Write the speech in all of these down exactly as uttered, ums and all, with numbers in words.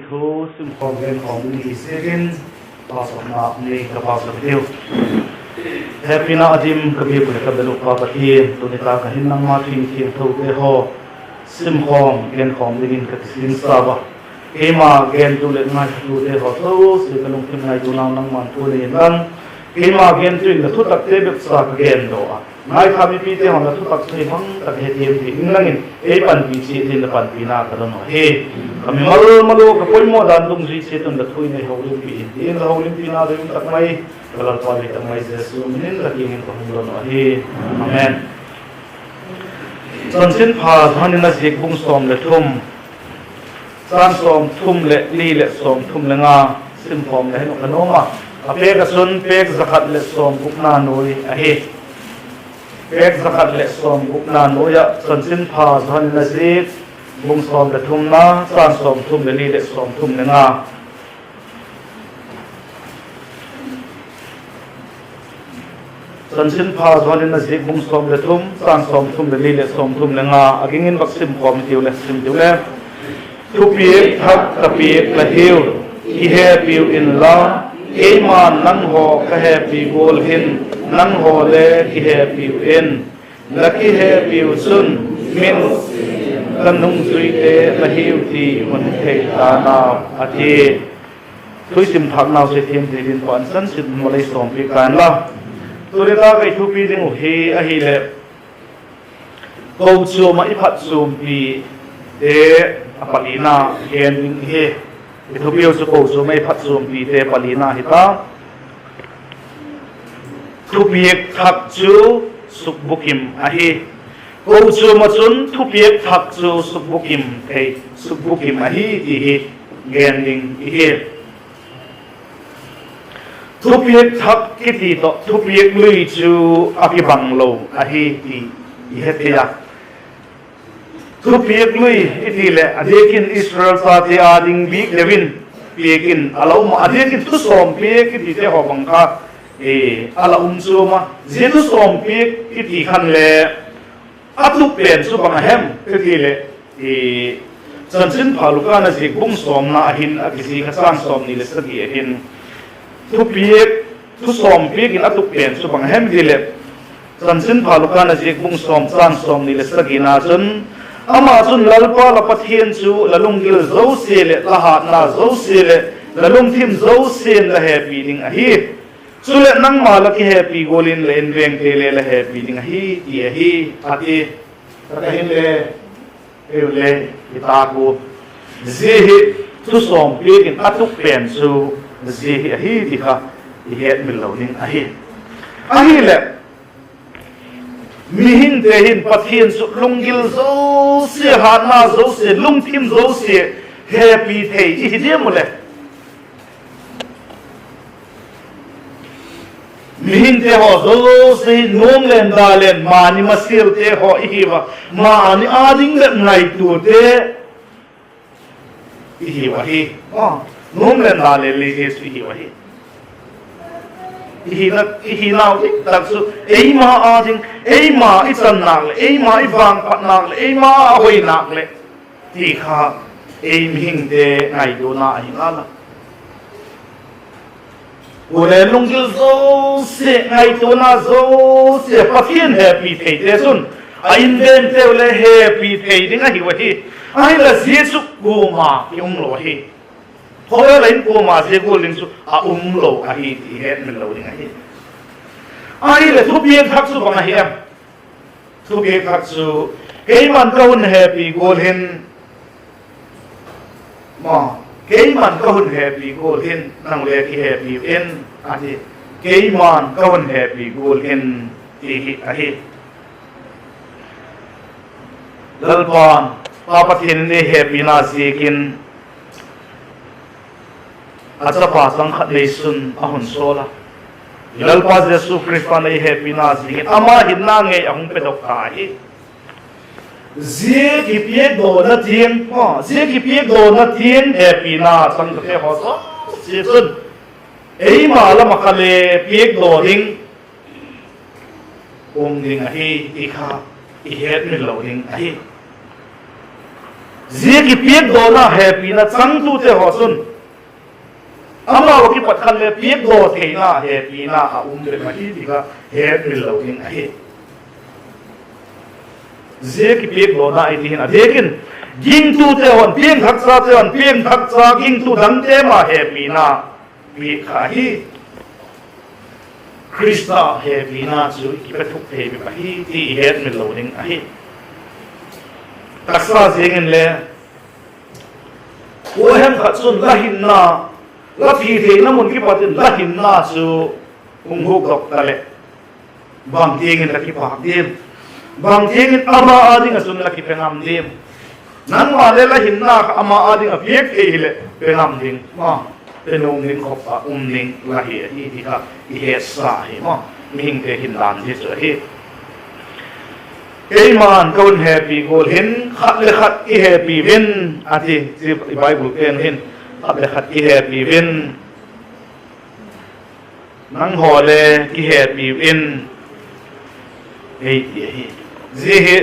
Thu simkhawm genkhawm ding hi ziakin, pauchapna nei ka pauchap hitiu. Hepina a dim ka biak uh leh ka bel uh Pa Pathian, tuni tak ah hin nangma thu thiangthote haw simkhawm genkhawm dingin ka kisingsau a. Keima gentu leh ngaithatute haw zosia ka lungthim ngaituanau nangma'n thu nei inla, keima gentu in la thutakte bepcha ka gen daw a, ngaitha mipite haw'n la thutak chu hi bang tak hethiam thei dingin ei panpi chiat in la panpina ka don uh ahi. Ka mimal mal ua ka poimaw dan dungzui chiat un la thu in ei holimpi in, ti in la holimpina doi um tak mai, ka Lalpa doi tak mai Jesu min in la kiang in ka hung don uh ahi. Amen. Chanchinpha Johan in a ziak bung sawm leh thum, châng sawmthum leh li leh sawmthum le nga simkhawm le hin ka nuam a. A pêk ah chun pêk za khat leh sawmgukna nuai ahi. Pêk za khat leh sawmgukna nuai ah Chanchinpha Johan in a ziak bung sawm leh thumna, châng sawmthum leh li leh sawmthum le nga. Chanchinpha Johan in a ziak bung sawm leh thum, châng sawmthum leh li leh sawmthum le nga, a ging in vak simkhawm hitiu le, sim hitiu le. Thupiak thak ka piak la hiu, kihepiu inla, keima'n nanghaw ka hepi gual hin, nanghaw le kihepiu in. La kihepiu chun min, ka nungzuite la hiu ti hun thei ta'n au, a ti. Thusim thâknau sia thiam thei dingin Pa'n chanchin malei sawmpiak ta inla. Tuni tak ah i thupi ding uh hi ahileh, kochuam ah i phatchuampite a palina gen ding hi. I thupiu chu kochuam ah i phatchuampite palina hi ta. Thupiak thak chu sukbukim ahi. Kochuam ah chun thupiak thak chu sukbukim thei, sukbukim ahi ti hi gen ding i hi. Thupiak thak kiti tawh thupiak lui chu a kibang lo ahi ti i he thei a. Thupiak lui i ti leh a diakin Israel chate â ding bik deu in piak in a la um a, a diakin thusawm piak i tite haw bang kha a la um chuam a. Zia thusawm piak i ti khan le a tup pen chu bang a hem i ti leh, Chanchinpha Luka in a ziak bung sawmna ah hin a kizik a, châng sawmni leh sagi ah hin thupiak, thusawm piak in a tup pen chu bang a hem i ti leh, Chanchinpha Luka in a ziak bung sawm, châng sawmni leh sagina chun, ama chun, Lalpa la Pathian chu la lunggil zosia leh la hâtna zosia leh la lungthim zosia'n la hepi ding ahi. Chuleh nangma la kihepi gual in la invengte le la hepi ding ahi, ti ahi, a ti. Ka hinle, ei u le, i tak u, zia hi thusawm piak in a tup pen chu zia hi ahi ti kha i hetmil lo ding ahi. Ahileh, mihingte hin Pathian chu lunggil zosia, hâtna zosia, lungthim zosia hepi thei i hi diam u le? Mihingte haw zosia hi nuam leh da leh mani masialte haw i hiu a, mani â ding bep ngaituate i hiu ahi. Nuam leh da leh lei Jesu i hiu ahi. I hinau dik tak chu eima â ding, eima i chan nak leh, eima i vangphat nak leh, eima a hoi nak leh ti kha ei mihingte ngaituana ahi ngal a. Kuale lunggil zosia, ngaituana zosia Pathian hepi theite chun a invengteu le hepi thei ding ahiu ahi. Ahinla zia chu kuama i um lo ahi. Khawvel ah in kuama zia gual ding chu a um lo ahi ti hetmil lo ding ahi. Ahileh thupiak thak chu bang ahi em? Thupiak thak chu, keima'n ka hun hepi gual hin, ma, keima'n ka hun hepi gual hin nang le kihepiu in, a ti. Keima'n ka hun hepi gual hin, ti hi ahi. Lalpa'n, Pa Pathian in ei hepina ziakin a chapa chang khat neisun a hun sawl a. I Lalpa Jesu Khrista'n ei hepina ziakin ama hinna ngei a hung pedok ta hi. Zia kipiakdawna tiang, zia kipiakdawna tiang hepina chang tate haw zosia chun eima lam ah kha le piakdaw ding um ding ahi ti kha i hetmil lo ding ahi. Zia kipiakdawna hepina changtute haw chun amau ah kipat khan le piakdaw theina hepina a um bep ahi ti kha hetmil lo ding ahi. Zia kipiakdawna i ti hin a diak in, gingtute haw'n piangthakchate haw'n piangthakcha gingtu dangte ma hepina piak kha ahi. Khrista hepina chu i kipe thuk thei bep ahi ti i hetmil lo ding ahi. Taksa ziang inle, kua hem khat chun la hinna, la thi theina mun kipat in la hinna chu hung hukdok taleh, bang tiang in la kipâk diam? Bang tiang in ama â ding ah chun la kipe ngam diam? Nangma le la hinna kha ama â ding ah piak thei hileh pe ngam ding, ma, pe nuam ding khop ah um ding la hi ahi ti kha i hetsa hi maw. Mihingte hindan hi chu ahi. Keima'n ka hun hepi gual hin khat le khat kihepi un, a ti. I Bible pen hin, khat le khat kihepi un, nanghaw le kihepi un, ei ti ahi. Zia hi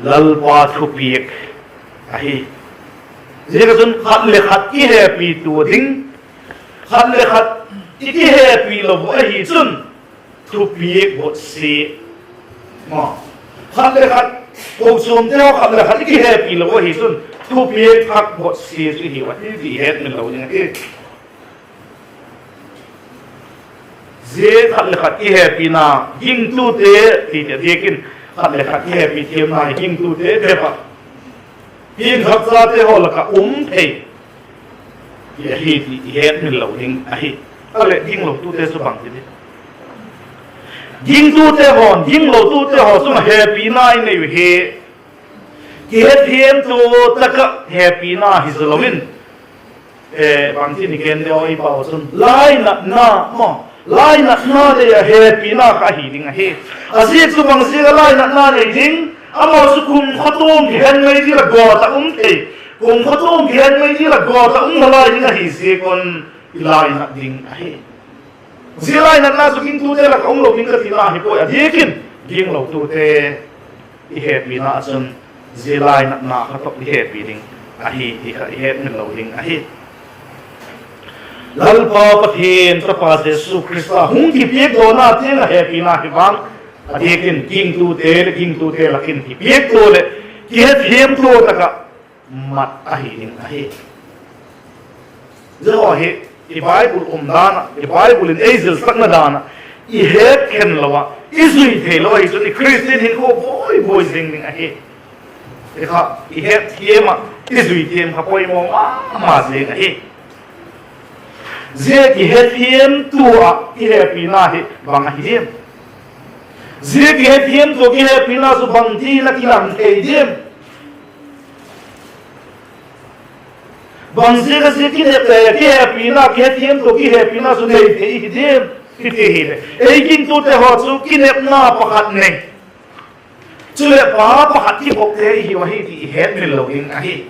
Lalpa thupiak ahi. Ziak ah chun khat le khat kihepitua ding, khat le khat i kihepi lo ahi chun thupiak botsia, khat le khat, kochuamte haw khat le khat i kihepi lo ahi chun thupiak thak botsia chu i hiu ahi ti i hetmil lo ding ahi. Zia khat le khat kihepina, gingtute ti ti a diak in, khat le khat kihepi thiamna hi gingtute bep ah, piangthakchate haw lak ah um thei ahi ti i hetmil lo ding ahi. A leh ginglotute chu bang ti di? Gingtute haw'n ginglotute haw chung ah hepina i nei uh hi, kihethiamtua tak ah hepina hi zaw lo in, bangtin i gen di aw i pau chun, lainatna, lainatna lei ah hepina kha ahi ding ahi. A ziak chu bang ziak ah lainatna nei ding? Amau chu kumkhua tuang kihen mei dil ah gawt ah um thei, kumkhua tuang kihen mei dil ah gawt ah um nalai ding ahi ziak un i lainat ding ahi. Zia lainatna chu gingtute lak ah um lo ding ka tina hi puai, a diak in ginglotute i hepina ah chun zia lainatna kha tawh i hepi ding ahi ti kha i hetmil lo ding ahi. Lalpa Pathian Tapa Jesu Khrista hung kipiakdawna tiang ah hepina hi vang, a diak in gingtute leh gingtute lak in kipiaktua leh kihethiamtua tak ah mat ahi ding ahi. Zia haw hi i Bible umdan ah, i Bible in ei zilsakna dan ah i het khen lo ah, i zui thei lo ahi chun i Khristian hinkhua buai buai zing ding ahi. Zia kha i hetthiam ah i zui thiam kha poimaw ma ma zing ahi. Zia kihethiamtua ah kihepina hi bang ahi diam? Zia kihethiamtua kihepina chu bangtin a kilang thei diam? Bang ziak ah zia kinep leh kihepina, kihethiamtua kihepina chu nei thei hi diam i ti hileh, ei gingtute haw chu kinepna pakhat nei, chuleh pa pakhat kikopte i hiu ahi ti i hetmil lo ding ahi.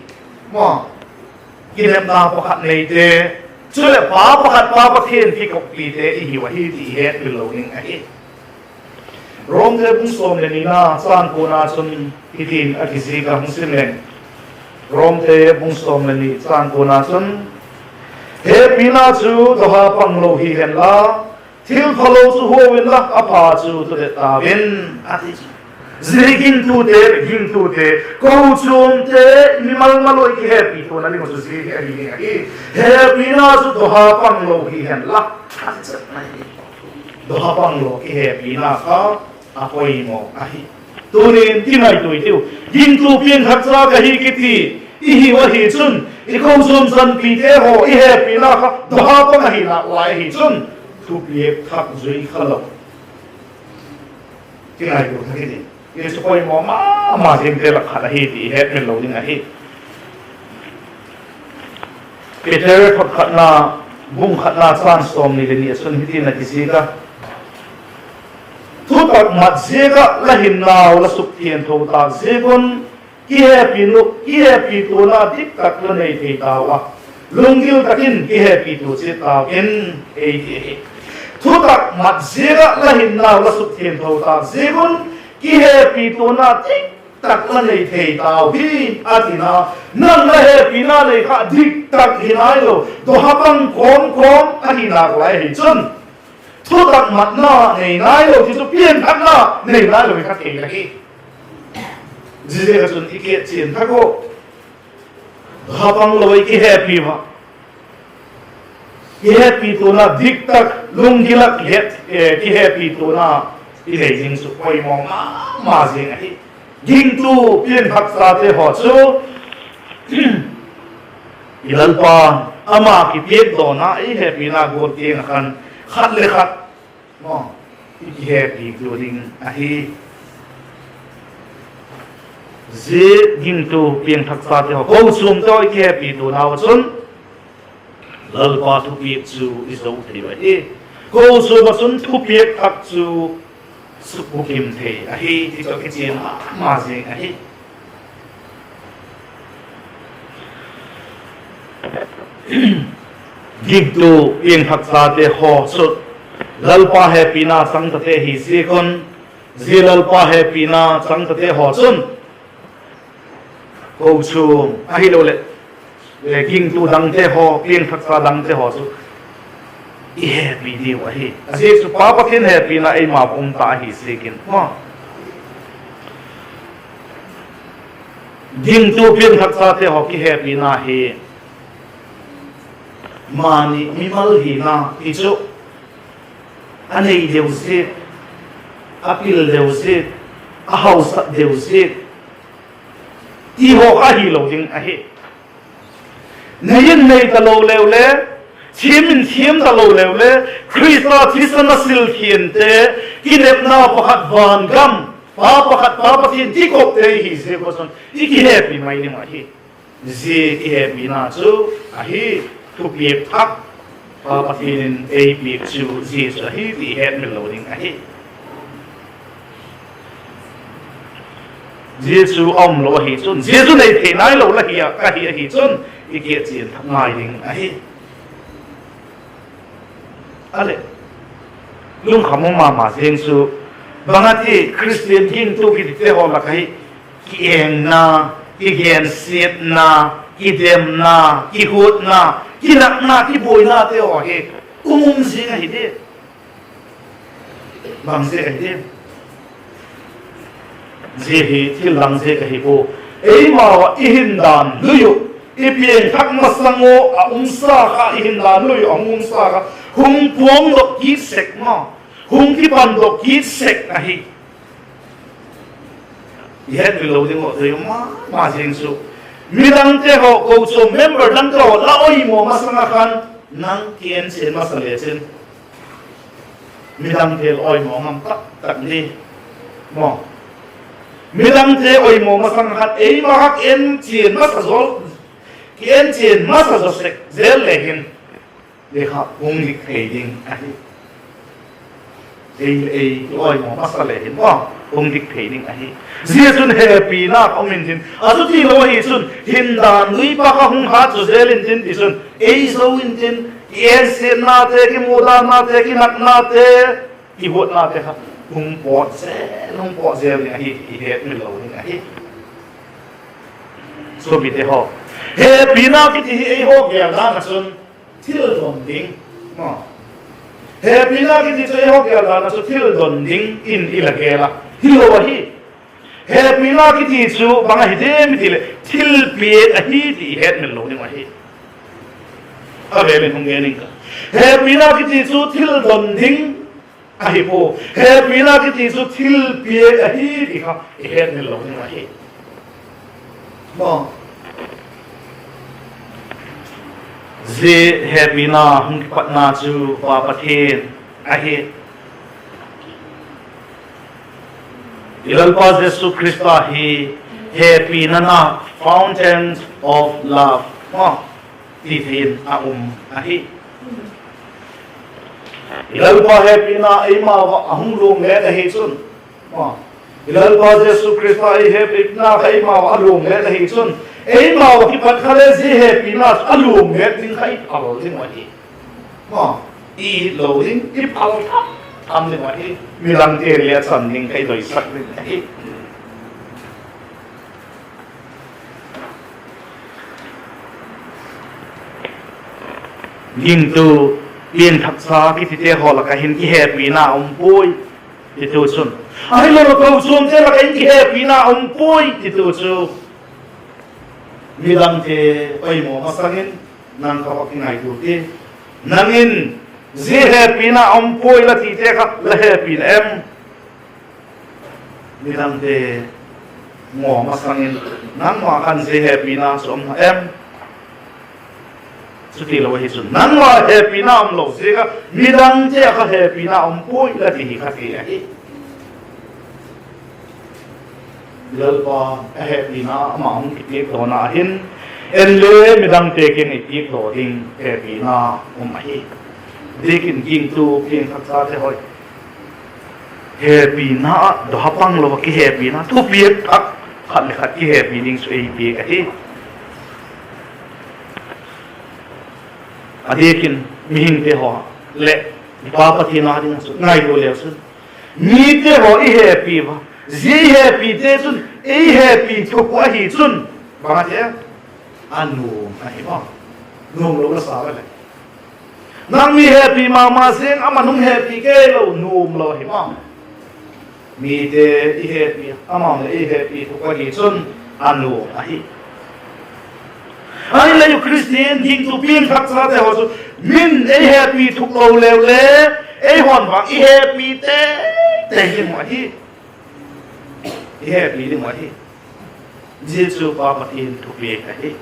Kinepna pakhat neite, chuleh pa pakhat, Pa Pathian kikoppite i hiu ahi ti i hetmil lo ding ahi. Romte bung sawm leh nina châng kuana chun hitin a kizik a, hung sim leng. Romte bung sawm leh ni châng kuana chun, hepina chu dawha panglo hi henla, thilphalo chu hua unla, a pha chu tudet tau in, a ti. Zia hi gingtute, gingtute, kochuamte, mimal mal ua i kihepituana ding uh chu zia hi ahi ding ahi. Hepina chu dawha panglo hi henla, a ti chet mai hi. Dawha panglo kihepina kha a poimaw ahi. Tunin kingaitua i tiu, gingtu piangthakcha ka hi kiti i hiu ahi chun, i kochuam chanpite haw i hepina kha dawha pang ahi nalai ahi chun, thupiak thak zui kha lo. Kingaitua thak i ti. Zia chu poimaw ma ma zingte lak khat ahi ti i hetmil lo ding ahi. Peter thot khatna, bung khatna châng sawmni leh ni ah chun hitin a kizik a, thutak mat ziak ah la hinnau la sukthiangtho tâk ziak un, kihepi nu, kihepituana diktak la nei thei tau a, lunggil tak in kihepitua chiat tau in, ei ti ahi. Thutak mat ziak ah la hinnau la sukthiangtho tâk ziak un, kihepituana dik tak la nei thei tau hi, a tina. Nang la hepina nei kha dik tak hi nailo, dawha pang kawm kawm a hi nalai hi chun, thutak matna nei nailo ti chu pianthakna nei nailo hi kha thei la hi. Ziaziak a chun i kichian thak u, dawha pang lo i kihepi ua, kihepituana dik tak, lunggil ah kihe- eh, kihepituana i nei ding chu poimaw ma ma zing ahi. Gingtu piangthakchate haw chu i Lalpa, ama kipiakdawna i hepina gual tiang ah khan khat le khat i kihepituana ding ahi. Zia gingtu piangthakchate haw, kochuamte haw i kihepituanau ah chun Lalpa thupiak chu i zo thei uh ahi. Kochuam ah chun thupiak thak chu sukbukim thei ahi ti chu kichian ma ma zing ahi. Gingtu piangthakchate haw chu Lalpa hepina changtate hi ziak un, zia Lalpa hepina changtate haw chun kochuam ahiloleh gingtu dangte haw, piangthakcha dangte haw chu i hepi diu ahi. A ziak chu Pa Pathian hepina eima um ta ahi ziakin maw. Gingtu piangthakchate haw kihepina hi mani mimal hina hi chu a nei deu ziak, a pil deu ziak, a hausak deu ziak ti haw kha hilo ding ahi. Nei in nei talo leu le, thiam in thiam talo leu le, Khrista thisan a silthiangte, kinepna pakhat van gam, Pa pakhat, Pa Pathian kikopte hi ziak un chun i kihepi mai ding ahi. Zia kihepina chu ahi, thupiak thak, Pa Pathian in ei piak chu zia chu ahi ti i hetmil lo ding ahi. Zia chu a um lo ahi chun, zia chu nei thei nailo la hi a, ka hi ahi chun, i kichian thak ngai ding ahi. A leh, lungkham um ma ma zing chu, bang a ti Khristian gingtu kitite haw lak ahi, kiengna, kigensiatna, kidemna, kihuatna, kinakna, kibuainate haw hi um um zing ahi di. Bang ziak ahi di? Zia hi thil dang ziak ahi pua. Eimau ah i hindan lui uh, i piangthak masang ua a umsa kha, i hindan lui uh a hung umsa kha, hung puangdok kit sek ma, hung kipandok kit sek ahi. I hetmil lo ding uh dei um ma ma zing chu, midangte haw, kochuam member dangte haw la oimaw masang ah khan, nang kienchian masa lechin, midangte la oimaw ngam tak tak di maw. Midangte oimaw masang ah khan eima kha kienchian masa zaw, kienchian masa zaw sek zel le hin, zia kha hung dik thei ding ahi. Ei, ei oimaw masa le hin maw, hung dik thei ding ahi. Zia chun hepina um intin, a chu tilo ahi chun, hindan lui pa kha hung hat zaw zel intin ti chun, ei zo intin, kienchiannate, kimudannate, kinaknate, kihuatnate kha hung pawt zel, hung pawt zel ding ahi, i hetmil lo ding ahi. Suapite haw, hepina kiti hi eihaw gêl dan ah chun thil don ding, hepina kiti chu eihaw gêl dan ah chu thil don ding in i la gêl a, hilo ahi. Hepina kiti chu bang ahi diam i ti leh, thilpiak ahi ti i hetmil lo ding ahi. A vêl in hung gen ing ka, hepina kiti chu thil don ding ahi pua. Hepina kiti chu thilpiak ahi ti kha i hetmil lo ding ahi. Zia hepina hung kipatna chu Pa Pathian ahi. I Lalpa Jesu Khrista hi hepina na, fountain of love, ti thei in a um ahi. I Lalpa hepina eimau ah a hung luang let ahi chun, i Lalpa Jesu Khrista i hepina kha eimau ah a luang let ahi chun, eimau ah kipat kha le zia hepina a luang let ding kha i phal ding uh ahi. I it lo ding, i phal tham tham ding uh ahi. Midangte le a chan ding kha i doisak ding ahi. Gingtu, piangthakcha kitite haw lak ah hin kihepina um puai, titu chun, ahiloleh kochuamte lak ah hin kihepina um puai, titu chu midangte poimaw masang in nang kha va kingaitua ti. Nang in zia hepina um puai la tite kha la hepi na em? Midangte ngaw masang in nangma khan zia hepina chu um na em? Chutilo ahi chun nangma hepina umlo ziak ah midangte ah kha hepina um puai la ti hi kha thei ahi. Lalpa a hepina ama hung kipiakdawna hin, en le midangte kiang i piakdaw ding hepina um ahi. Ziakin gingtu piangthakchate haw, hepina ah dawha panglo ah kihepina, thupiak thak khat leh khat kihepi ding chu ei piak ahi. A diakin mihingte haw leh i Pa Pathian â ding ah chu ngaitua leu chun, mite haw i hepi ua, zia i hepite chun ei hepi thuk uh ahi chun, bang a ti em? A nuam ahi maw. Nuamlo la sa a leh, nang mi hepi ma ma ziang, ama'n hung hepi kei lo, nuamlo ahi maw. Mite i hepi, amau leh ei hepi thuk ahi chun a nuam ahi. Ahileh u Khristian gingtu piangthakchate haw chu, min ei hepi thuk lo leu le, eihaw'n vang i hepi tei tei ding uh ahi. I hepi ding uh ahi. Zia chu Pa Pathian thupiak ahi.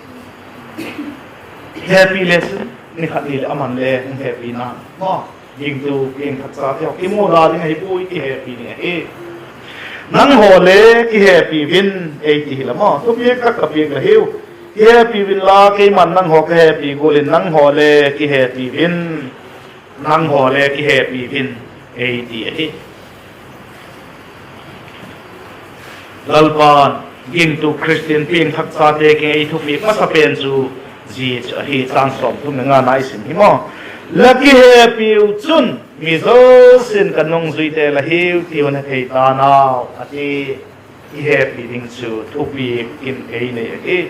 Hepi le chun, ni khat ni leh ama'n le hung hepina maw. Gingtu piangthakchate haw, i mu da ding ahi puai, kihepi ding ahi. Nanghaw le kihepi un, ei ti hi la maw. Thupiak tak ka piak la hiu. Kihepi unla, keima'n nanghaw ka hepi gual in nanghaw le kihepi un, nanghaw le kihepi un, ei ti ahi. Lalpa'n gingtu Khristian piangthakchate kiang ei thupiak masa pen chu zia chu ahi. Chang sawmthum leh ngana i sim hi maw. La kihepiu chun mi zosia'n ka nungzuite la hiu ti hun he thei ta'n au, a ti. I hepi ding chu thupiak in ei nei ahi.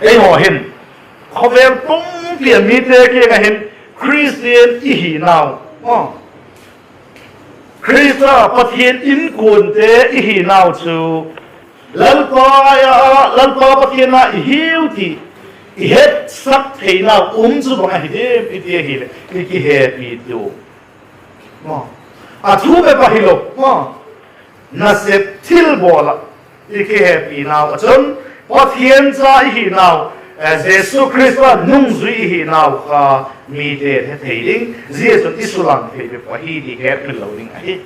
Eihaw hin khawvel pumpi a mite kiang ah hin Khristian i hinau, Khrista Pathian inkuante i hinau chu Lalpa, Lalpa Pathian a i hiu ti i hetsak theinau um chu bang ahi diam i ti ahileh, i kihepitu, a thu bep ahilo, nasep thilbawl ah i kihepinau ah chun Pathian cha i hinau, Jesu Khrista nungzui i hinau kha mite'n he thei ding, zia chun i sulang thei bep ahi ti hetmil lo ding ahi.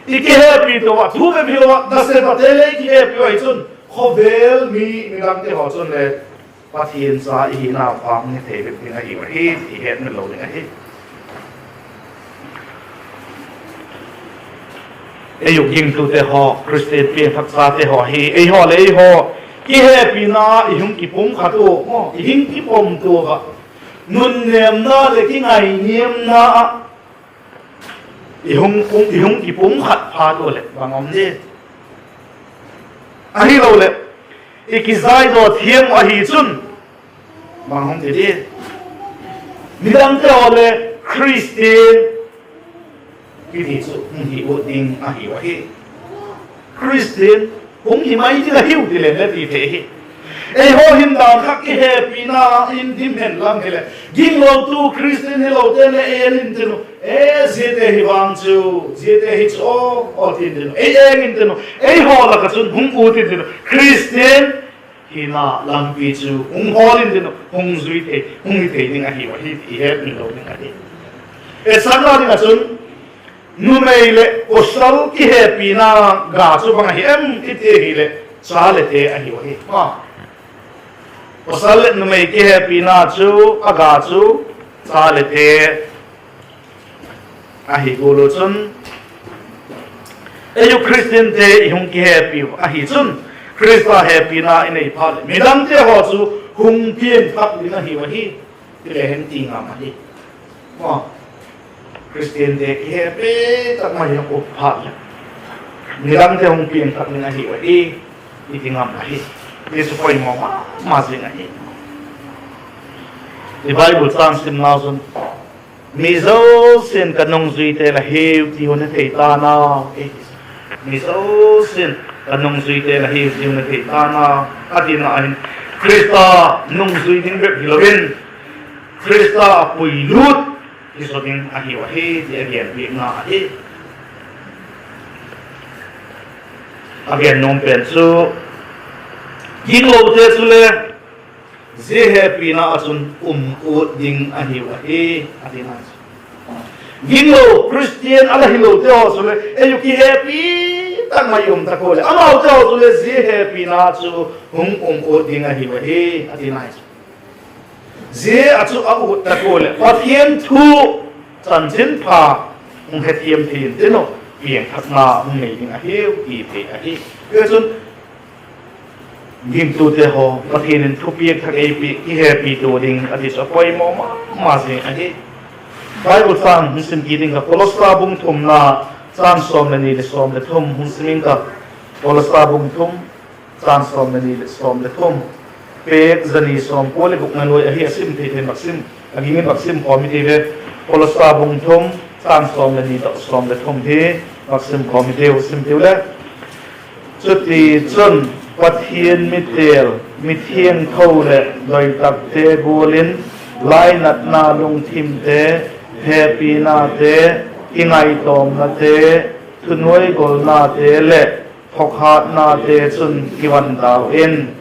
I kihepitu ah thu bep hilo ah nasepte le i kihepi uh ahi chun khawvel mi, midangte haw chun le Pathian cha i hinau kha hung he thei bep ding ahiu ahi ti hetmil lo ding ahi. Ei uh gingtute haw, Khristian piangthakchate haw hi eihaw leh eihaw kihepina i hung kipumkhat ua, i hung kipumtua ah, nunnêmna leh kingainiamna ah i hung kipumkhat phat ua leh bang um di? Ahiloleh i kizaidaw thiam uh ahi chun bang hung ti di? Midangte haw le Khristian kiti chu hung hi ut ding ahiu ahi. Khristian hung hi mai ding ahiu ti leng le ti thei hi. Eihaw hin dan kha kihepina in dim hen lang hileh, ginglotu Khristian hilote le ei en intin uh, e, ziate hi vang chu, ziate hi chu aw, aw ti intin uh, ei en intin uh, eihaw lak ah chun hung ut intin uh, Khristian hina lampi chu hung hawl intin uh, hung zui thei, hung hi thei ding ahiu ahi ti hetmil lo ding ahi. Etsakna ding ah chun numei leh pawsal kihepina ga chu bang ahi em i ti ahileh, cha leh te ahiu ahi. Pawsal leh numei kihepina chu a ga chu cha leh te ahi gual uh chun, ei uh Khristiante i hung kihepiu ahi chun, Khrista hepina i nei phat leh midangte haw chu hung piangthak ding ahiu ahi ti le hung ti ngam ahi. Khristiante kihepi tak mai hi a um phat leh midangte hung piangthak ding ahiu ahi i ti ngam ahi. Jesu poimaw ma ma zing ahi. I Bible châng simnau chun, mi zosia'n ka nungzuite la hiu ti hun he thei ta'n a, mi zosia'n ka nungzuite la hiu ti hun he thei ta'n a, a tina ahin, Khrista nungzui ding bep hilo in, Khrista a puilût hi zaw ding ahiu ahi ti a genpiakna ahi. A gen nuam pen chu, ginglote chule zia hepina ah chun um ut ding ahiu ahi, a tina chu. Ginglo, Khristian a la hilote haw chule ei uh kihepi tak mai um tak ua leh, amaute haw chule zia hepina chu hung um ut ding ahiu ahi, a tina chu. Zia a chu a ut tak ua leh Pathian thu chanchinpha hung hethiam thei intin uh, piangthakna hung nei ding ahiu ti thei ahi. Tichun, gingtute haw, Pathian in thupiak thak ei pia, kihepi tua ding a ti chu a poimaw ma ma zing ahi. Bible châng hung sim kit ing ka, Kolosa bung thumna, châng sawm leh ni leh sawm leh thum hung sim ing ka. Kolosa bung thum, châng sawm leh ni leh sawm leh thum. Pêk za ni sawm kua leh gukna nuai ahi, a sim thei thei in vak sim, a ging in vak sim khawm i ti ve. Kolosa bung thum, châng sawm leh ni tawh sawm leh thum hi vak sim khawm i tiu, sim tiu le. Chutichun, Pathian mi têl, mithiangtho leh doitakte gual in, lainatna lungthimte, hepinate, kingaitawmnate, thunuaigolnate leh thawkhatnate chun kivan tau in,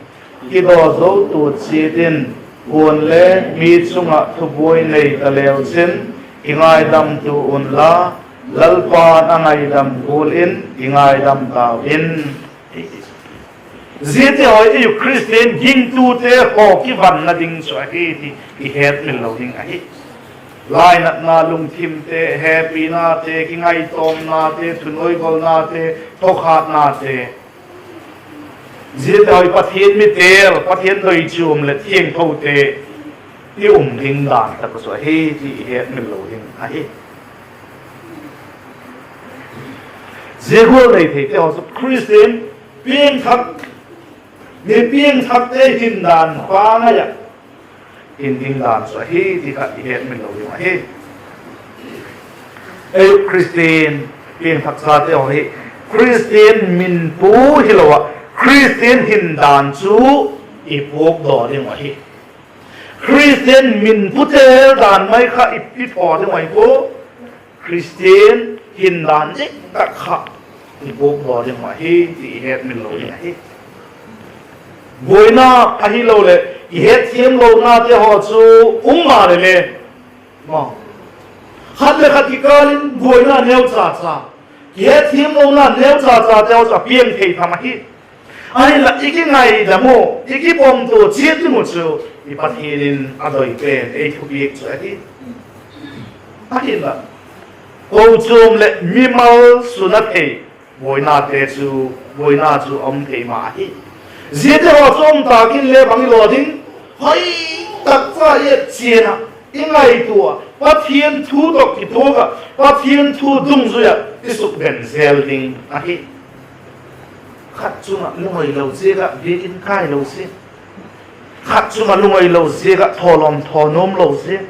kidaw zotu chiat in, kuale mi chung ah thubuai nei ta leu chin, kingaidamtu unla, Lalpa'n a ngaidam gual in kingaidam tau in. Ziate haw ei uh Khristian gingtute haw kivanna ding chu ahi ti i hetmil lo ding ahi. Lainatna lungthimte, hepinate, kingaitawmnate, thunuaigolnate, thawkhatnate, ziate haw Pathian mi têl, Pathian doi chuam leh thiangthote i um ding dan tak uh chu ahi ti i hetmil lo ding ahi. Zia gual nei theite haw chu Khristian piangthak, mi piangthakte hindan pangai ah hin ding dan chu ahi ti kha i hetmil lo ding ahi. Ei uh Khristian piangthak chate haw hi Khristian min pu hilo ah, Khristian hindan chu i puakdaw ding uh ahi. Khristian min pute dan mai kha i, i thaw ding uh ahi pua. Khristian hindan dik tak kha i puakdaw ding uh ahi ti i hetmil lo ding ahi. Buaina ahiloleh i hetthiamlonate haw chu um maleh le, khat le khat kikâl in buaina neuchacha, kihetthiamlona neuchachate haw chu a piang thei tham ahi. Ahinla i kingaidam uh, i kipomtua chiat ding uh chu i Pathian in a doi pen ei thupiak chu ahi. Ahinla, kochuam leh mimal suna thei buainate chu, buaina chu a um thei ma ahi. Ziate haw chu um tâk in le bang i law ding, hoi tak cha i et chian ah, i ngaitua ah, Pathian thu tawh kituak ah, Pathian thu dungzui ah i sukden zel ding ahi. Khat chung ah lungoilo ziak ah biakin kailo ziak, khat chung ah lungoilo ziak ah thawlawm thaw nuamlo ziak,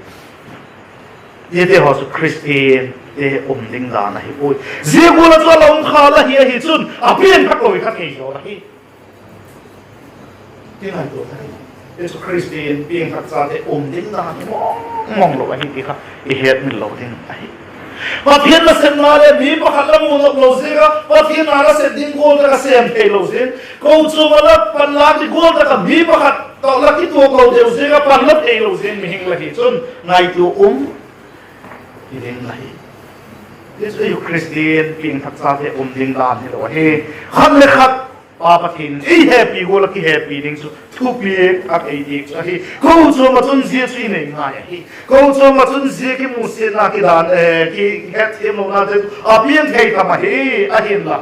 ziate haw chu Khristiante um ding dan ahi puai. Zia gual ah chu a la um kha la hi ahi chun a piangthak lo i kha thei zaw ahi. Jesu Khristian piangthak chate um ding dan hi mawng mawng lo ahi ti kha i hetmil lo ding ahi. Pathian nasepna leh mi pakhat la mu nop lo ziak ah, Pathian na la sep ding gual tak ah sêm theilo ziak, kochuam ah la panlâk ding gual tak ah mi pakhat tawh la kituak lo deu ziak ah pan la theilo ziak mihing la hi chun ngaitua um hi ding la hi. Jesu Khristian piangthak chate um ding dan hilo ahi. Khat le khat Pa Pathian in ei hepi gual ah kihepi ding chu thupiak tak ei diak chu ahi. Kochuam ah chun zia chu i nei ngai ahi. Kochuam ah chun zia kimusiatna kidan, eh, kihetthiamlonate chu a piang thei tham ahi. Ahinla,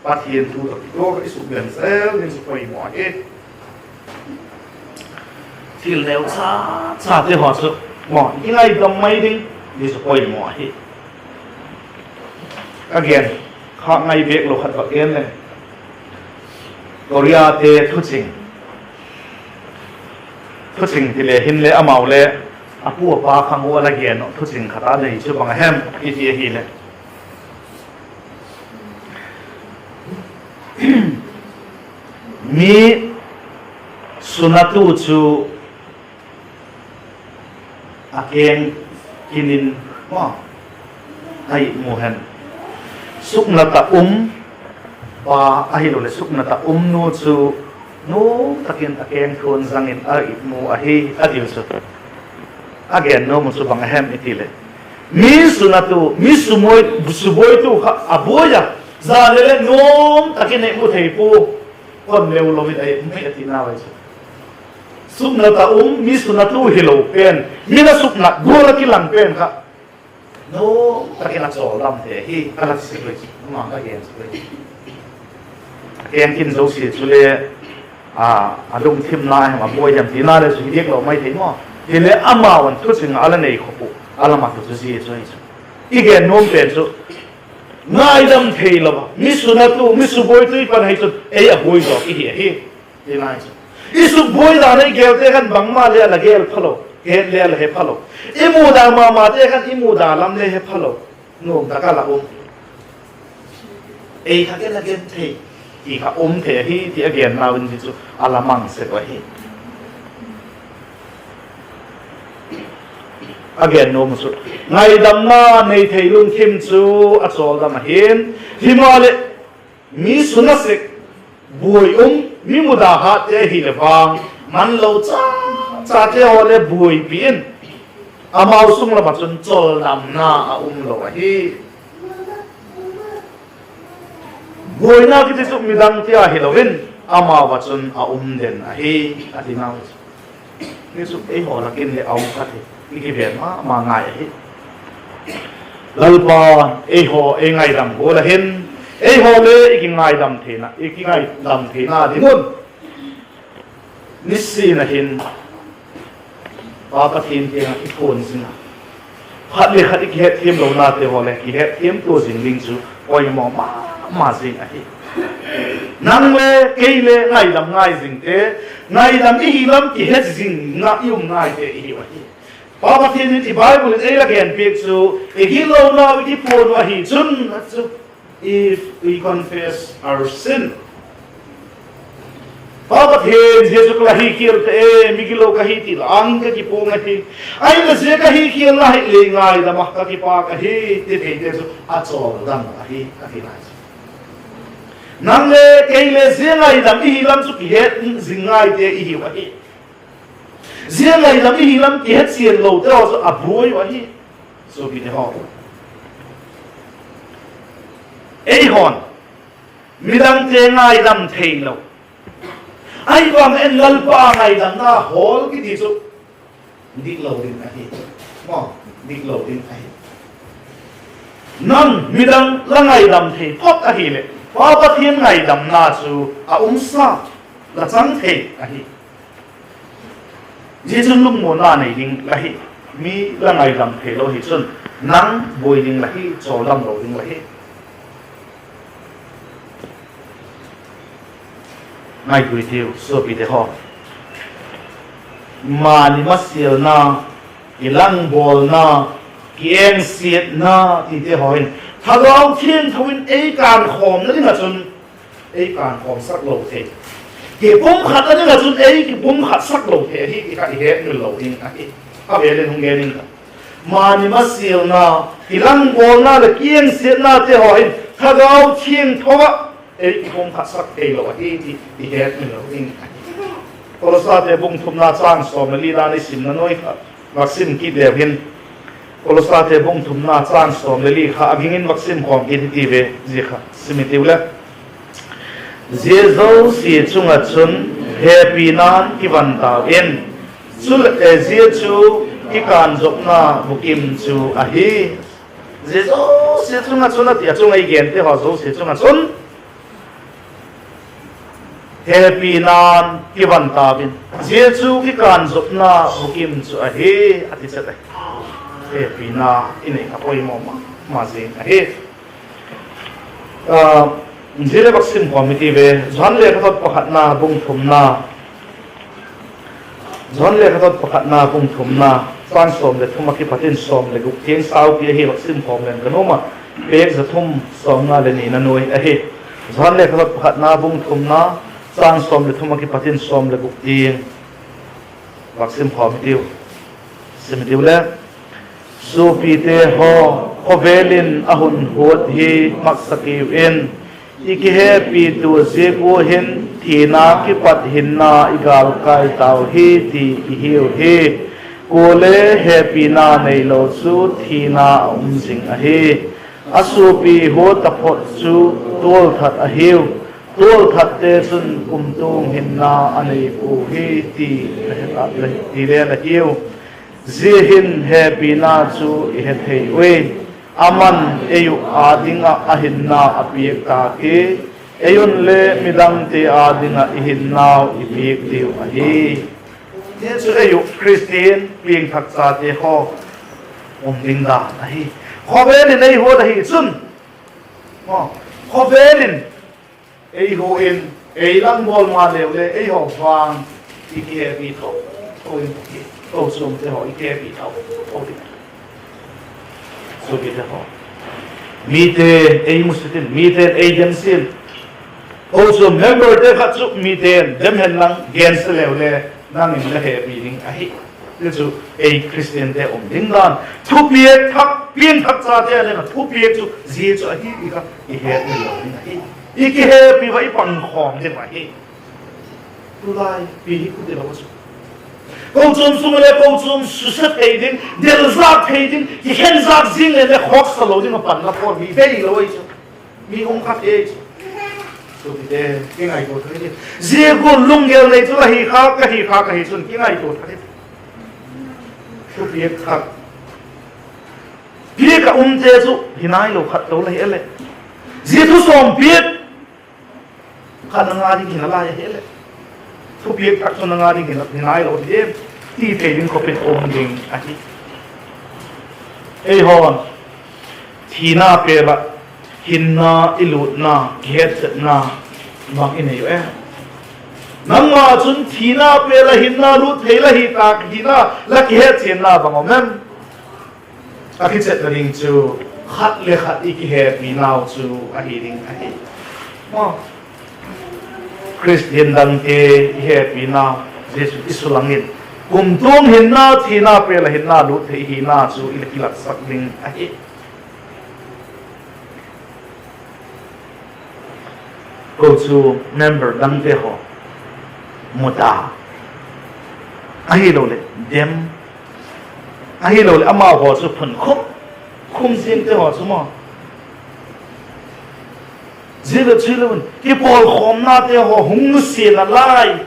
Pathian thu tawh kituak ah i sukden zel ding chu poimaw ahi. Thil neu cha chate haw chu maw i ngaidam mai ding, zia chu poimaw ahi. Ka gen kha ngai bêk lo khat vak gen le, Koreate thuching Thuching ti le hinle amau le a pu a pa khang ua la gen uh thuching khat a nei chu bang a hem i ti ahileh, mi sunatu chu a keng kin in a itmu hen, suknat ah um pa ahiloleh suknat ah um nu chu nuam tak in a keng thuan zang in a itmu ahi a tiu chu. A gen nuam uh chu bang a hem i ti leh, mi sunatu, mi subuaitu kha a buai a, zia le le nuam tak in ei mu thei pua, kon leu lo in a itmu a tina ua chu. Suknat ah um mi sunatu hilo pen, mi la suknat gual a kilang pen kha nuam tak in a chawldam thei hi a la ti sek ui chu, ama ka gen sek ui. Keng kin zosia chule a lungthimna hem a buai hem tina le chu hi diak lo mai thei maw. Hile amau'n thuching a la nei khop uh a la mat uh chu zia chu ahi chu. I gen nuam pen chu ngaidam theilo a mi sunatu, mi subuaitu i pan ahi chun ei a buai zawk i hi ahi. Tina chu i sukbuai dan a i gelte khan bangma le a la gel phalo, het le a la he phalo. I muda ma mate khan i muda lam le he phalo. Nuam tak a la um, ei thak in a gen thei ti kha um thei ahi ti a gen nau in zia chu a la mang sek uh ahi. A gen nuam uh chu ngaidamna nei thei lungthim chu a chawldam ahi'n, himaleh mi suna sek, buai um, mi muda hatte ahileh vang, manlo cha chate haw le buaipi in, amau sung lam ah chun chawldamna a um lo ahi. Buaina kiti chu midang tia hilo in, amau ah chun a um den ahi, a tina chu. Ni chu eihaw lak in le a um kha thei, i kiven ma ma ngai ahi. Lalpa eihaw ei ngaidam gual a hin, eihaw le i kingaidam theina, i kingaidam theina ding un nisin a hin Pa Pathian kiang ah i phuan zing a, khat le khat i kihetthiamlonate haw le kihetthiamtua zing ding chu poimaw ma ma zing ahi. Nang le kei le ngaidam ngai zingte, ngaidam i hi lam kihe zing ah i um ngaite i hiu ahi. Pa Pathian in i Bible in ei la genpiak chu, i gitlonau i kiphuan uh ahi chun a chu, if we confess our sin, Pa Pathian, zia chu ka la hikhial ta e, migilo ka hi ti la ang in ka kipuang ahi. Ahinla zia ka hikhialna hi lei ngaidam ah ka kipâk ahi ti theite chu a chawldam ahi, a ti nai chu. Nang le kei le zia ngaidam i hi lam chu kihet zing ngaite i hiu ahi. Zia ngaidam i hi lam kihet chian lote haw chu a buai uh ahi. Suapite haw, eihaw'n midangte ngaidam theilo, ahi vang en Lalpa ngaidamna hawl kiti chu diklo ding ahi. Diklo ding ahi. Nang midang la ngaidam thei phot ahileh, Pa Pathian ngaidamna chu a umsa, la chang thei ahi. Zia chun lungmuanna nei ding la hi. Mi la ngaidam theilo hi chun nang buai ding la hi, chawldam lo ding la hi. Ngaitua i tiu suapite haw, mani masialna, kilangbawlna, kiengsiatna tite haw in Thagau Thiangtho in ei kânkhawmna ding ah chun ei kânkhawmsak lo thei, kipumkhatna ding ah chun ei kipumkhatsak lo thei ahi ti kha i hetmil lo ding ahi. A vêl in hung gen ing ka, mani masialna, kilangbawlna leh kiengsiatnate haw in Thagau Thiangtho ah ei kipumkhatsak theilo ahi ti i hetmil lo ding ahi. Kolosate bung thumna châng sawm leh li dan i simna nuai kha vak sim kit leu hin, Kolosate bung thumna châng sawm leh li kha a ging in vak sim khawm kit hiti ve, zia kha sim i tiu le, zia zosia chung ah chun hepina'n kivan tau in, chuleh zia chu kikânzopna bukim chu ahi. Zia zosia chung ah chun a ti a, chung ah i gente haw zosia chung ah chun hepina'n kivan tau in, zia chu kikânzopna bukim chu ahi, a ti chet ahi. Hepina i nei kha poimaw ma ma zing ahi. Zia le vak sim khawm i tiu ve, Johan lekhathot pakhatna bung thumna Johan lekhathot pakhatna bung thumna, châng sawm leh thum ah kipat in sawm leh guk tiang saupi ahi, vak sim khawm leng ka nuam ah, page za thum sawmnga leh nina nuai ahi. Johan lekhathot pakhatna bung thumna, châng sawm leh thum ah kipat in sawm leh guk tiang vak sim khawm hitiu. Sim hitiu le. Suapite haw, khawvel in a hun huat hi maksak kiu in, i kihepitua ziak ua hin thina kipat hinna i gâlkai tau hi ti i hiu hi. Kuale hepina neilo chu thina a um zing ahi. A suapi huat taphot chu tualthat ahiu. Tualthatte chun kumtuang hinna a nei pua hi ti, ti le la hiu. Zia hin hepina chu i he thei ui. Ama'n ei uh â ding ah a hinna a piak tâk hi, ei unle midangte â ding ah i hinnau i piak diu ahi. Zia chu ei uh Khristian piangthak chate haw um ding dan ahi. Khawvel in ei huat ahi chun, khawvel in ei huat in, ei lang bawl maleu le, eihaw vang i kihepi tho tho in, kochuamte haw i kihepi tho tho ding. Suapite haw, mite'n ei musit in, mite'n ei demsia in, kochuam memberte khat chu mite'n dem hen lang gensia leu le, nang in la hepi ding ahi. Zia chu ei Khristiante um ding dan, thupiak thak, piangthak chate a leng a thupiak chu zia chu ahi ti kha i hetmil lo ding ahi. I kihepi ua i pangkhawm ding ahi. Tulai pi hi khu tilo a chu, kochuam sung le kochuam susia thei ding, delzâk thei ding, kikhenzâk zing le le khawksa lo ding a panla pawl hi bei lo ahi chu. Mi hung kha thei chu. Suapite, kingaitua thak i ti. Zia gual lunggel nei chu la hi kha, ka hi kha, ka hi chun kingaitua thak i ti. Thupiak thak, piak ah umte chu hinailo khat to la hi e leh, zia thu sawm piak kha nang â ding hina lai ahi leh, thupiak thak chu nang â ding hinailo hi em ti thei ding khop in um ding ahi. Eihaw'n thina pêl ah hinna i lûtna, kihetchetna bang i nei u e? Nangma chun thina pêl ah hinna lût thei la hi tâk hina, la kihetchianna bang um em? A kichetna ding chu khat le khat i kihepinau chu ahi ding ahi. Khristian dangte i hepinau, Jesu i sulang in, kumtuang hinna, thina pêl ah hinna lût thei hina chu i la kilâksak ding ahi. Kochuam member dangte haw, muda, ahiloleh dem, ahiloleh amau haw chu phun khum khum ziangte haw chu maw, zia le chu hilo in kipawlkhawmnate haw hung nusia nalai.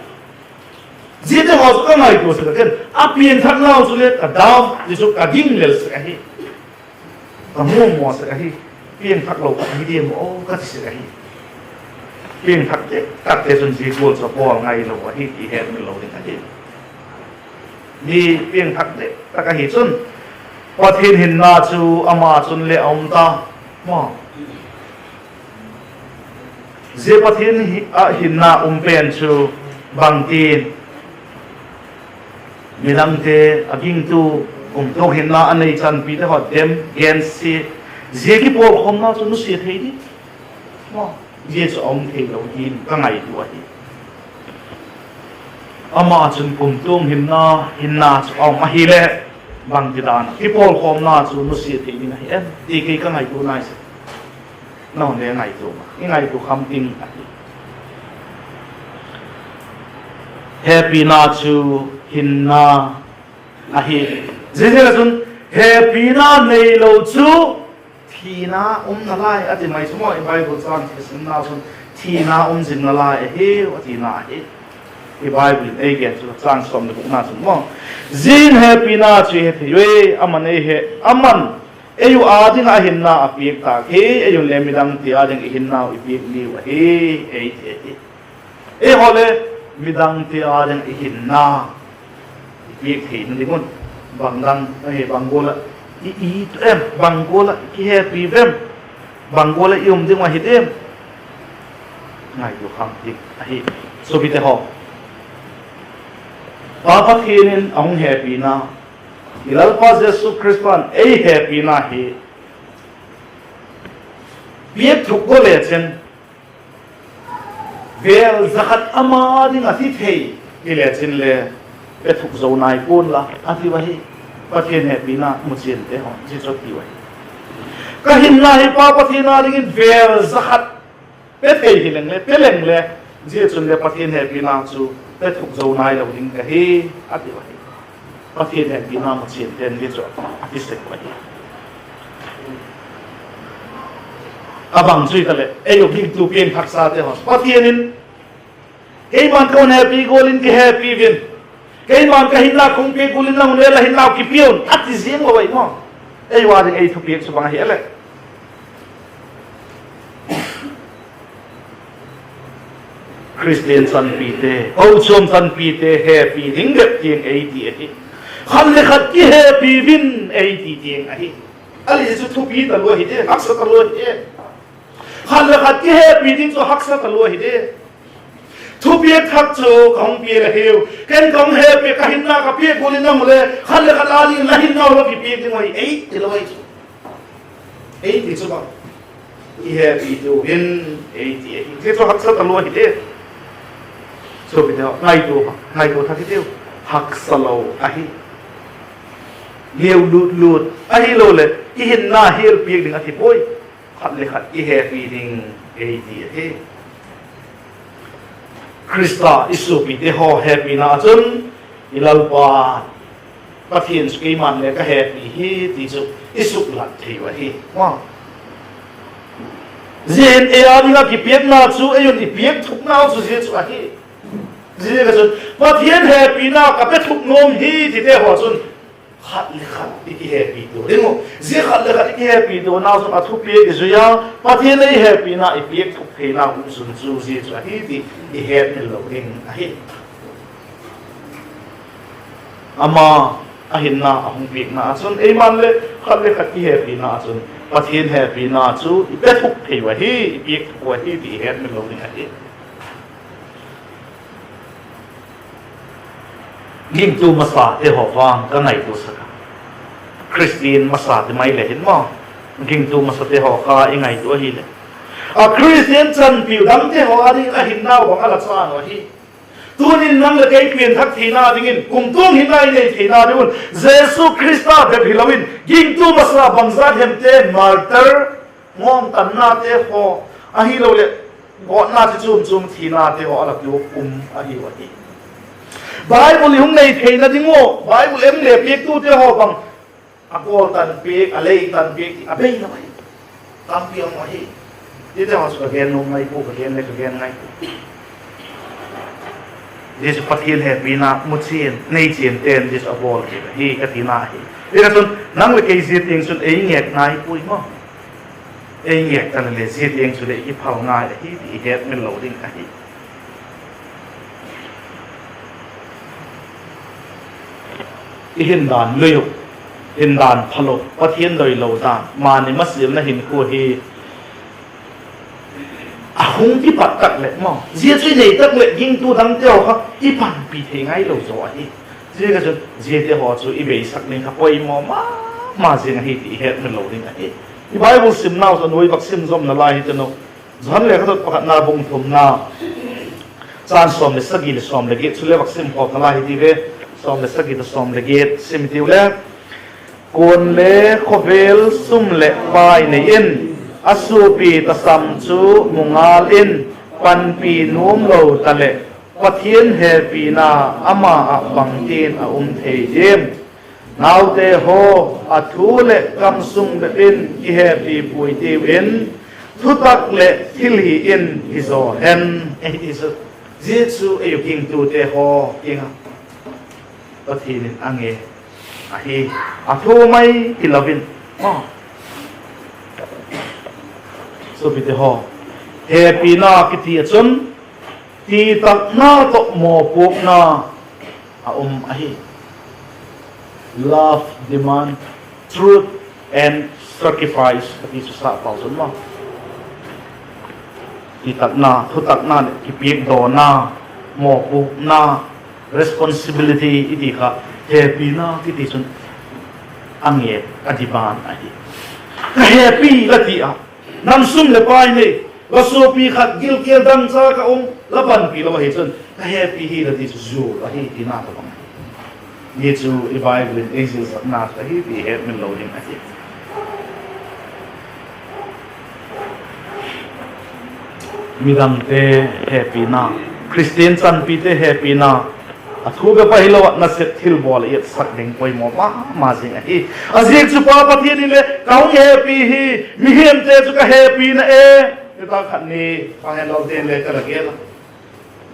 Ziate haw chu ka ngaitua sek a, ken a piangthaknau chu le ka dam ti chu ka ging lel sek ahi. Ka mumaw sek ahi. Piangthak lo tak hi diam aw ka ti sek ahi. Piangthak tak takte chun zia gual chu a bawl ngailo ahi ti hetmil lo ding ahi. Mi piangthak tak tak ahi chun Pathian hinna chu ama chun le a um ta, maw. Zia Pathian hi, a hinna um pen chu bangtin midangte a gingtu, kumtuang hinna a nei chanpite haw dem, gensia, zia kipawlkhawmna chu nusia thei ding, zia chu a um theilo hin ka ngaitua ahi. Ama chun kumtuang hinna, hinna chu a um ahileh, bangtidan ah kipawlkhawmna chu nusia thei ding ahi em ti kei ka ngaitua nai sek. Nang le ngaitua ma, i ngaitua kham ding ahi. Hepina chu hinna ahi. Ziaziak ah chun hepina neilo chu thina um nalai a ti mai chu maw, i Bible châng kisimna chun thina um zing nalai ahiu a tina ahi. I Bible in ei gen chu châng sawm leh gukna chun maw, zia in hepina chu i he thei ui, ama'n ei he, ama'n ei uh â ding ah a hinna a piak tâk hi, ei un le midangte â ding i hinnau i piak diu ahi, ei ti ahi. Eihaw le midangte â ding i hinna i piak theina ding un, bang dang ahi, bang gual ah i it em, bang gual ah i kihepi vem, bang gual ah i um ding uh ahi diam, ngaitua kham ding ahi. Suapite haw, Pa Pathian in a hung hepina, i Lalpa Jesu Khrista'n ei hepina hi piak thuk go lechin, vêl za khat ama ding a thi thei hi lechin le, pe thuk zo nai pua'n la a tiu ahi. Pathian hepina muchiante haw zia chu a tiu ahi. Ka hinna hi Pa Pathian â dingin vêl za khat pe thei hi leng le, pe leng le, zia chun le Pathian hepina chu pe thuk zo nai lo ding ka hi, a tiu ahi. Pathian hepina muchiante'n zia chu a ti sek uh ahi. A bang chu hitaleh, ei uh gingtu piangthaksate haw, Pathian in, keima'n ka hun hepi gual in kihepi un, keima'n ka hinna ka hung piak gual in nang le la hinnau kipia un, a ti ziang lo ahi maw. Ei ua ding ei thupiak chu bang ahi a leh, Khristian chanpite, kochuam chanpite hepi ding bep tiang ei ti ahi. Khat le khat kihepi un ei ti tiang ahi. A leh chu thupi talua hi de, haksa talua hi de. Khat le khat kihepi ding chu haksa talua hi de. Thupiak thak chu ka hung pia la hiu, ken ka hung hepi, ka hinna ka piak gual in nang le khat le khat â dingin la hinnau la kipiak ding uh ahi, ei ti lo ahi chu. Ei ti chu bang, kihepitu un ei ti ahi. Zia chu haksa talua hi de. Suapite, ngaitua, ngaitua thak hitiu. Haksa lo ahi. Liau lut lut ahiloleh i hinna hial piak ding a ti puai. Khat le khat kihepi ding ei ti ahi. Khrista i suapite haw hepina ah chun, i Lalpa Pathian chu keima'n le ka hepi hi ti chu i suklat thei uh ahi. Zia hin ei â ding ah kipiakna chu ei un i piak thuknau chu zia chu ahi. Ziaziakchun Pathian hepina ka pe thuk nuam hi tite haw chun, khat le khat i kihepitua ding uh. Zia khat le khat i kihepituanau chun a thupiak i zui a, Pathian ei hepina i piak thuk theinau um sun chu zia chu ahi ti i hetmil lo ding ahi. Ama a hinna a hung piakna ah chun eima'n le khat le khat kihepina ah chun Pathian hepina chu i pe thuk thei uh ahi, i piak thuk uh ahi ti i hetmil lo ding ahi. Gingtu masate haw vang ka ngaituasak a, Khristian masate mai le hin maw, gingtu masate haw kha i ngaitua ahileh, a Khristian chanpiu dangte haw â dingin a hinnau bang a la chan uh ahi. Tunin nang leh kei pianthak theina dingin, kumtuang hinna i nei theina ding un Jesu Khrista bep hilo in gingtu masa bangzat hemte, martyr, ngawngtannate haw, ahiloleh gawtna chi chuam chuam thinate haw a la tuak um ahiu ahi. Bible i hung nei theina ding ua Bible em le piaktute haw bang a kawltan piak, a leitan piak ti a bei lo ahi. Tampi um ahi. Zia te haw chu ka gen nuam ngai pua, ka gen le ka gen ngai pua. Zia chu Pathian hepina muchian, neichiante'n zia chu a bawl kit ahi ka tina ahi. Zia ka chun nang leh kei zia tiang chun ei ngêk ngai puai maw. Ei ngêk ta leh le zia tiang chu leh i kiphal ngai ahi ti i hetmil lo ding ahi. I hindan lui uh, hindan phalo, Pathian doilo dan, mani masialna hinkhua hi a hung kipat tak leh maw, zia chu i nei tak leh gingtu dangte haw kha i panpi thei ngailo zaw ahi. Ziaziakchun ziate haw chu i beisak ding kha poimaw ma ma ziang ahi ti i hetmil lo ding ahi. I Bible simnau chu a nuai vak sim zomna lai hi ten uh. Johan lekhathot pakhatna bung thumna, châng sawm leh sagi leh sawm leh giat chu le vak sim khawmna lai hi ti ve. Sawm leh sagi tawh sawm leh giat sim i tiu le, Kuale khawvel sum leh pai nei in, a suapi tasam chu mu ngal in, panpi nuam lo ta leh, Pathian hepina ama ah bangtin a um thei diam? Naute haw, a thu leh kam sung bep in kihepi puai tiu in, thutak leh thilhi in hi zaw hen. Ei ti chu, zia chu ei uh gingtute haw kiang ah Pathian in a ngen ahi, a thu mai hilo in. Suapite haw, hepina kiti ah chun titakna tawh mawpuakna a um ahi. Love demand truth and sacrifice a ti chu sap pau chun maw, titakna, thutakna leh kipiakdawna, mawpuakna, Responsibility i ti kha, hepina kiti chun a nge, a demand ahi. Ka hepi la ti a, nang sum leh pai nei, la suapi khat gilkial dangcha ka um, la panpi lo ahi chun ka hepi hi la ti chu zuau ahi tina tawhbang ahi. Hi chu i Bible in ei zilsakna chu ahi ti hetmil lo ding ahi. Midangte hepina, Khristian chanpite hepina, a thu bep ahilo ah nasep thilbawl a etsak ding poimaw ma ma zing ahi. A ziak chu Pa Pathian in le ka hung hepi hi, mihingte chu ka hepina e, nitâk khat ni Pa Henlal ten le ka la gen a,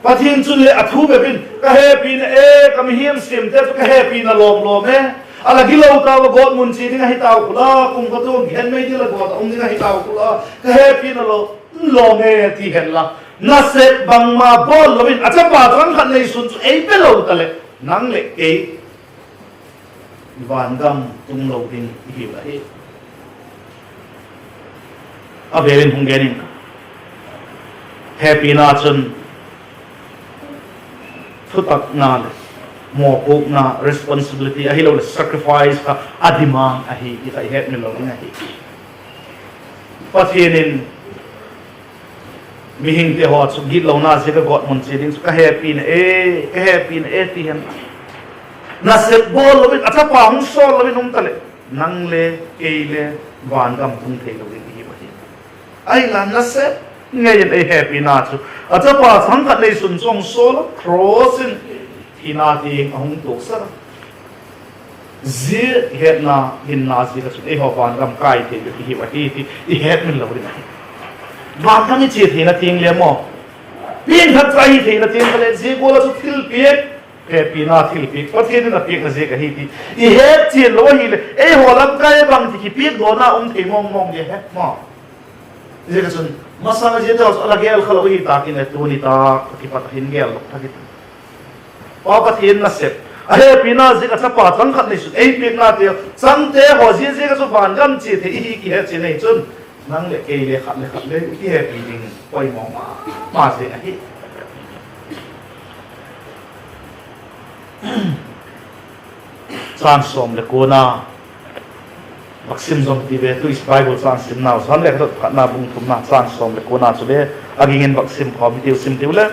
Pathian chun le a thu bep in ka hepina e, ka mihing siamte chu ka hepina lawm lawm e. A la gilo tau a, gawt mun chia ding ahi tau khu la, kumtuang gen mei ding la gawt a um ding ahi tau khu la, ka hepina lawm lawm e ti hen la, nasep bangma bawl lo in a chapa thang khat neisun chu ei pe lo taleh, nang leh kei vangam tung lo ding i hiu ahi. A vêl in hung gen ing, hepina chun thutakna leh mawpuakna, responsibility ahiloleh sacrifice kha a demand ahi ti kha i hetmil lo ding ahi. Pathian in mihingte haw chu gitlona ziak a gawt mun chia ding chu ka hepina e, ka hepina e ti hen, nasep bawl lo in a chapa hung sawl lo in um taleh, nang le kei le vangam tung theilo ding i hiu ahi. Ahinla nasep ngei in ei hepina chu a chapa thang khat neisun chu hung sawl a, cross in thina tiang a hung tuaksak a, zia hetna hinna ziak ah chun eihaw vangam kai thei ding i hiu ahi ti i hetmil lo ding ahi. Vangam i chia theina tiang le maw, piangthak cha hi theina tiang kha leh zia gual ah chu thilpiak, hepina thilpiak Pathian in a piakna ziak ahi ti i hetchian lo ahileh, eihaw lamkai bangti kipiak dawna um thei mawng mawng di ahi maw. Ziak ah chun masang a zia teu chu a la gel kha lo ahi tak in le tuni tak a kipat a hin gel lo thak i ti. Pa Pathian nasep, a hepina ziak a chapa chang khat neisun ei piaknate, changte haw zia ziak ah chu vangam chia thei i hi kihetchian ahi chun, nang leh kei le khat le khat le i kihepi ding poimaw ma ma zing ahi. Châng sawm leh kuana, vak sim zom ti ve, tu i Bible châng simnau Johan lekhathot pakhatna bung thumna châng sawm leh kuana chule, a ging in vak sim khawm hitiu, sim tiu le.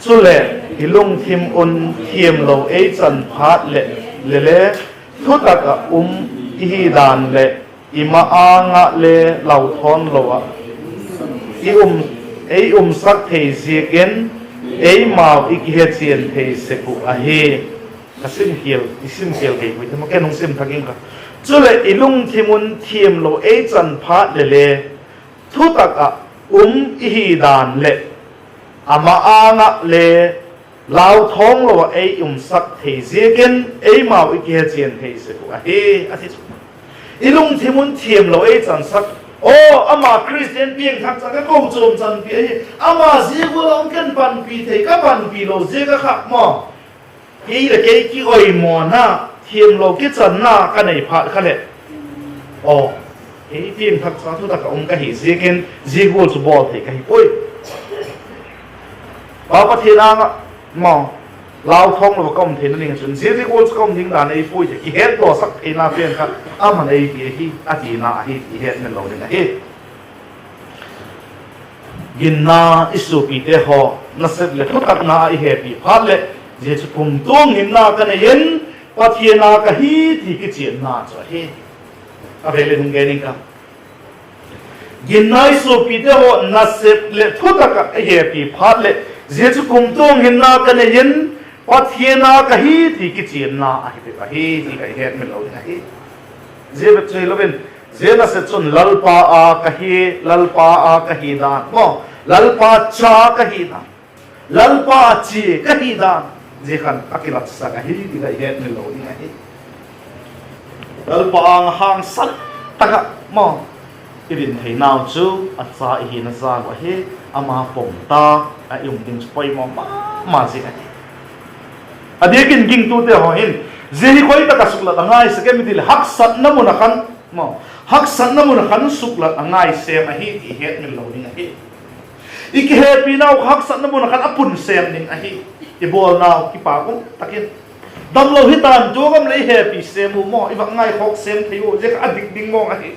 Chuleh, i lungthim un thiamlo ei chan phat leh, leh le, thutak ah um i hi dan leh, i ma-âng ah le lau thawn lo ah i um, ei umsak thei ziakin, eimau i kihechian thei sek uh ahi. Ka sim khial, i sim khial kei puai te maw, ken hung sim thak ing ka. Chuleh i lungthim un thiamlo ei chan phat leh le, thutak ah um i hi dan leh, a ma-âng ah le lau thawng lo ah ei umsak thei ziakin, eimau i kihechian thei sek uh ahi, a ti chu. I lungthim un thiamlo ei chansak. Aw, ama Khristian piangthak cha ka kochuam chanpi ahi. Ama zia gual ah um ken panpi thei, ka panpi lo ziak ah kha maw, kei leh kei kioimawna, thiamlo kichanna ka nei phat kha leh, aw, kei piangthak cha thutak ah um ka hi ziakin zia gual chu bawl thei ka hi puai. Pa Pathian âng ah maw, lau thawng lo ah ka um theina ding ah chun zia zia gual chu ka um ding dan ei puai ti kihetdawsak theina pen kha ama'n ei pi ahi, a tina ahi ti hetmil lo ding ahi. Ginna, i suapite haw nasep leh thutakna ah i hepi phat leh, zia chu kumtuang hinna ka nei in, Pathian â ka hi ti kichianna chu ahi. A vêl in hung gen ing ka. Ginna, i suapite haw nasep leh thutak ah i hepi phat leh, zia chu kumtuang hinna ka nei in, Pathian â ka hi ti kichianna ahi, ahi ti ka i hetmil lo ding ahi. Zia bep chu hilo in, zia nasep chun Lalpa â ka hi, Lalpa â ka hi dan maw, Lalpa cha ka hi dan, Lalpa chia ka hi dan, zia khan a kilatsak ahi ti ka i hetmil lo ding ahi. Lalpa âng ah hangsan tak ah maw, i din theinau chu a cha i hina zang uh ahi. Ama pom ta a i um ding chu poimaw ma ma zing ahi. A diakin gingtute haw hin, zia hi khoi tak ah suklat a ngai sek em i ti leh, haksatna mun ah khan, maw, haksatna mun ah khan suklat a ngai sêm ahi ti hetmil lo ding ahi. I kihepinau kha haksatna mun ah khan a pun sêm ding ahi. I bawlnau kipâk um tak in, damlo hita'n tuak um leh i hepi sêm u maw, i vak ngaikhawk sêm thei u, zia kha a dik ding mawng ahi.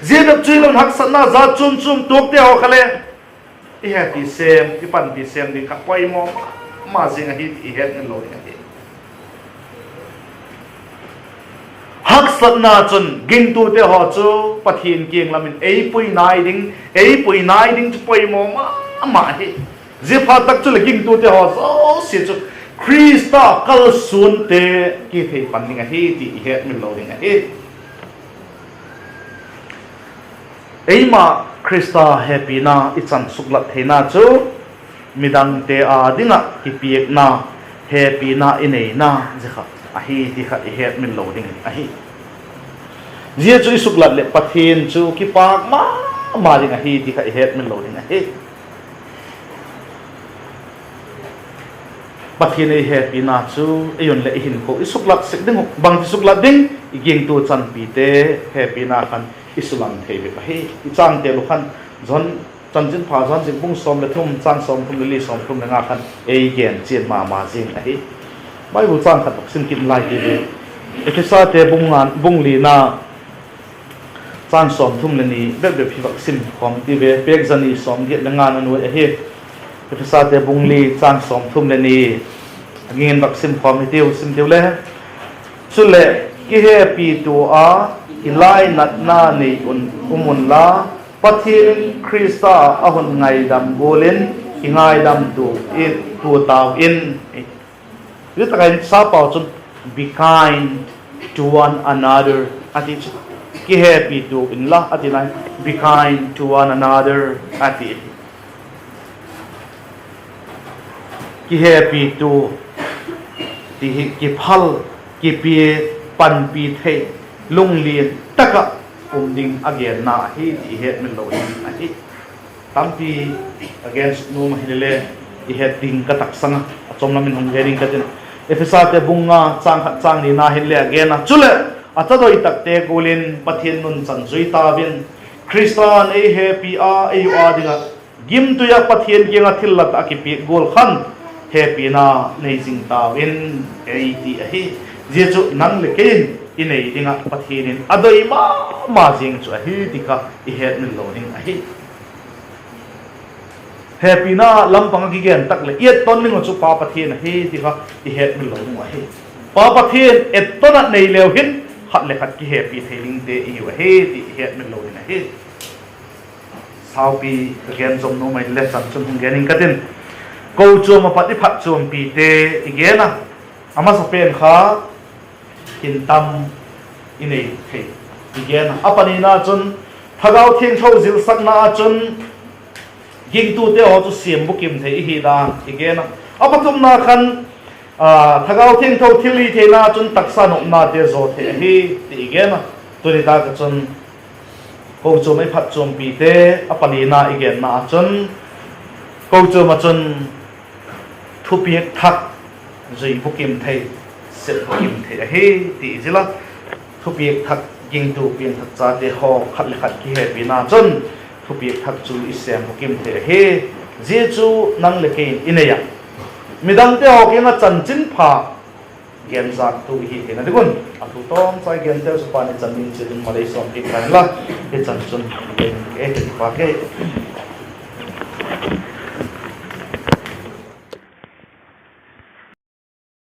Zia bep chu hilo in haksatna jat chuam chuam tuakte haw kha le i hepi sêm, i panpi sêm ding kha poimaw ma ma zing ahi ti i hetmil lo ding ahi. Haksatna chun gingtute haw chu Pathian kiang lam in ei pui nai ding, ei pui nai ding chu poimaw ma ma ahi. Ziaphattak chuleh gingtute haw zosia chu Khrista kalsuante kithei pan ding ahi ti i hetmil lo ding ahi. Eima Khrista hepina i chan suklat theina chu midangte â ding ah kipiakna, hepina i neina zia kha ahi ti kha i hetmil lo ding ahi. Zia chu i suklat leh Pathian chu kipâk ma ma ding ahi ti kha i hetmil lo ding ahi. Pathian ei hepina chu ei un leh i hinkhua i suklat sek ding uh, bangti suklat ding? I gingtu chanpite hepina khan i sulang thei bep ahi. I chângte lu khan Johan, Chanchinpha Johan ziak bung sawm leh thum, châng sawmthum leh li, sawmthum leh nga khan ei gen chian ma ma zing ahi. Bible châng khat vak sim kit lai ti ve. Ephesate bung nga, bung lina, châng sawmthum leh ni bep bep hi vak sim khawm ti ve, pêk za ni sawmgiat leh nga na nuai ahi. Ephesate bung li châng sawmthum leh ni, a ging in vak sim khawm hitiu, sim tiu le. Chuleh, kihepitua a kilainatna nei un um unla, Pathian in Khrista a hun ngaidam gual in kingaidam tu in, tua tau in. Zia tak ah hin sapau chun, be kind to one another a ti chu, kihepitua inla a ti nai, be kind to one another a ti. Kihepitua ti hi kiphal, kipia, panpi thei, lunglian tak ah um ding a genna ahi ti i hetmil lo ding ahi. Tampi a gen suk nuam ahi le le, i het ding ka taksang a, a chawm lam in hung gen ing ka tin. Ephesate bung nga châng khat châng nina hin le a gen a, chuleh, a chadoi takte gual in Pathian nunchan zui tau in, Khrista'n ei hepi a, ei uh â ding ah gimtui ah Pathian kiang ah thillat ah a kipiak gual khan hepina nei zing tau in, ei ti ahi. Zia chu nang leh kei in i nei ding ah Pathian in a doi ma ma zing chu ahi ti kha i hetmil lo ding ahi. Hepina lam pang ah kigen tak leh i etton ding uh chu Pa Pathian ahi ti kha i hetmil lo ding uh ahi. Pa Pathian etton ah nei leu hin khat leh khat kihepi thei dingte i hiu ahi ti i hetmil lo ding ahi. Saupi ka gen zom nuam ahi le chan chun hung gen ing ka tin. Kochuam ah pat i phatchuampite i gen a, a masapen kha hintam i nei thei i gen a. A panina chun Thagau Thiangtho zilsakna ah chun gingtute haw chu siam bukim thei i hi dan i gen a. A pathumna khan, a, Thagau Thiangtho thilhitheina chun taksa nopnate zaw thei ahi ti i gen a. Tuni tak ah chun kochuam ah i phatchuampite, a palina i genna ah chun, kochuam ah chun thupiak thak zui bukim thei, sep bukim thei ahi ti i zil a. Thupiak thak, gingtu piangthak chate haw khat leh khat kihepina chun thupiak thak chu i sêm bukim thei ahi. Zia chu nang leh kei in i nei a, midangte haw kiang ah chanchinpha genzaktu i hi theina ding un, a thu tawmchai genteu chu Pa'n i chan ding chiat un malei sawmpiak ta inla, i chan chun i gen e, i pa kei.